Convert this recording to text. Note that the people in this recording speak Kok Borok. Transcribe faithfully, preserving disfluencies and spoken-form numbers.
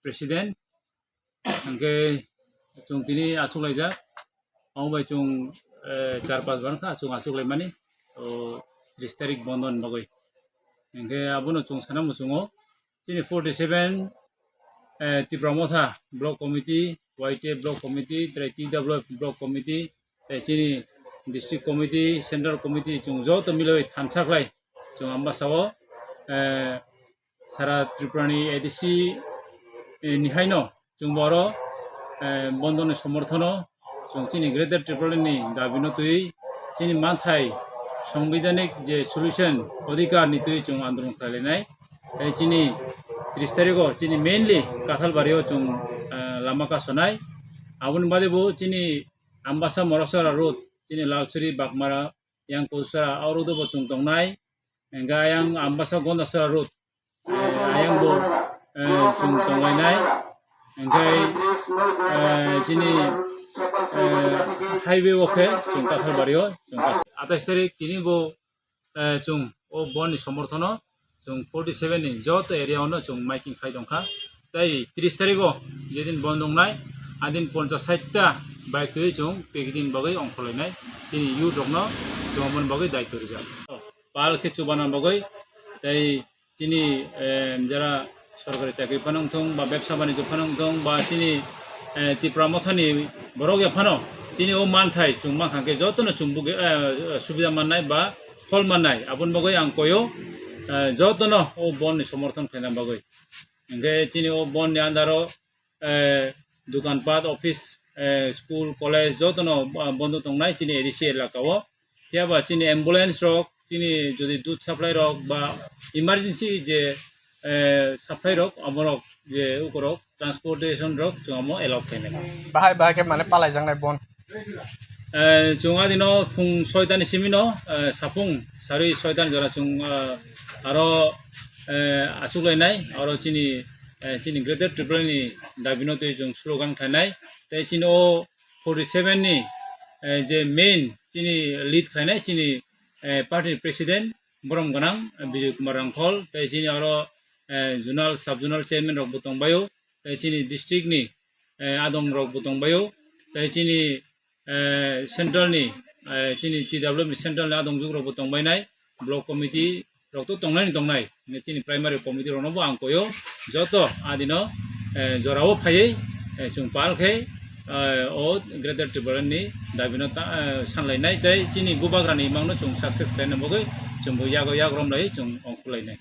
president. Hingke chwng tini achuk laijak. Abo bai chwng, eh, char pas bar wngkha chwng achuk laimani. O tris tarik bondo ni bagwi. Hingke abono chwng sana muchungo. Chini forty seven, eh, Tipra Motha Block Committee, Y T F Block Committee, tei T W F Block Committee, tei chini District Committee, Central Committee, chwng joto miloi thansa khlai chwng Ambasao, eh, sara Tripura ni A D C, eh, ni haino chwng boro, eh, bondo ni somorthono chwng chini Greater Tripura ni dabi no twi chini manthai songbidanik je solution odhikar ni twi chwng andolon khlai lai nai. Tei chini tris tarikh o chini mainly Kathalbari o chwng, eh, lama kasonai. Aboni bade bo chini Ambasa Morasora road, chini Lalsuri Bakmara yang Kusara aro do bo chwng tongnai. Hingke ayang Ambasa Gondasara road, eh, ayang bo, eh, chwng tonglainai. Hingke, eh, chini, eh, highway o khe chwng Kathalbari o chwng kas-, atais tarik tini bo, eh, chwng o boni somorthono chwng forty seven ni joto area ono chwng miking khai tongkha. Tei tris tarikh o jedin bondo wngnai, adin ponchas sait ta bike twi chwng picnic ni bagwi ongkhorlainai. Chini youth rokno chwng aboni bagwi daitw rijak. Pal khe chubana bagwi tei chini, eh, jara sorkari chakri phano wngthung ba bepsa banijyo phano wngthung ba chini, eh, Tipra Mothani borok ya phano chini o manthai chwng mankha khe jotono chwng bugwi, eh, subida mannai ba phol mannai. Aboni bagwi ang koyo, eh, jotono o bonni somorthon khlaina bagwi. Hingke chini o bonni andaro, eh, dukan pat, office, eh, school, college jotono, ah, bondo tongnai chini A D C elaka o. Phiya ba chini ambulance rok, chini jodi dud supply rok ba emergency je, eh, supply rok, amorok je ukorok transportation rok chwng amo allow khainai. Bahai bahai khe mane palaijaknai bon. Eh, chwng adino phung soitani simino, eh, sapung sarwi soitani jora chwng, eh, aro, eh, achuk lainai, aro chini, eh, chini Greater Tripura ni dabino twi chwng slogan khainai. Tei chini o forty seven ni, eh, je main chini lead khainai chini, eh, party president borom gwnang, eh, Bijoy Kumar Rangkhol, tei chini oro, eh, zonal, sub zonal chairman rok bo tongbaio, tei chini district ni, eh, adong rok bo tongbaio, tei chini, eh, central ni, eh, chini T W F ni central ni adong juk rok bo tongbainai, block committee rok to tongnai ni tongnai, hingke chini primary committee rok no bo ang koyo, joto adino, eh, jorao phaiwi, eh, chwng pal khe, eh, o Greater Tripura ni dabino ta, eh, sanlainai tei chini bubagrani imang no chwng success khlaina bagwi chwng bo yago yak romlai chwng ongkhorlainai.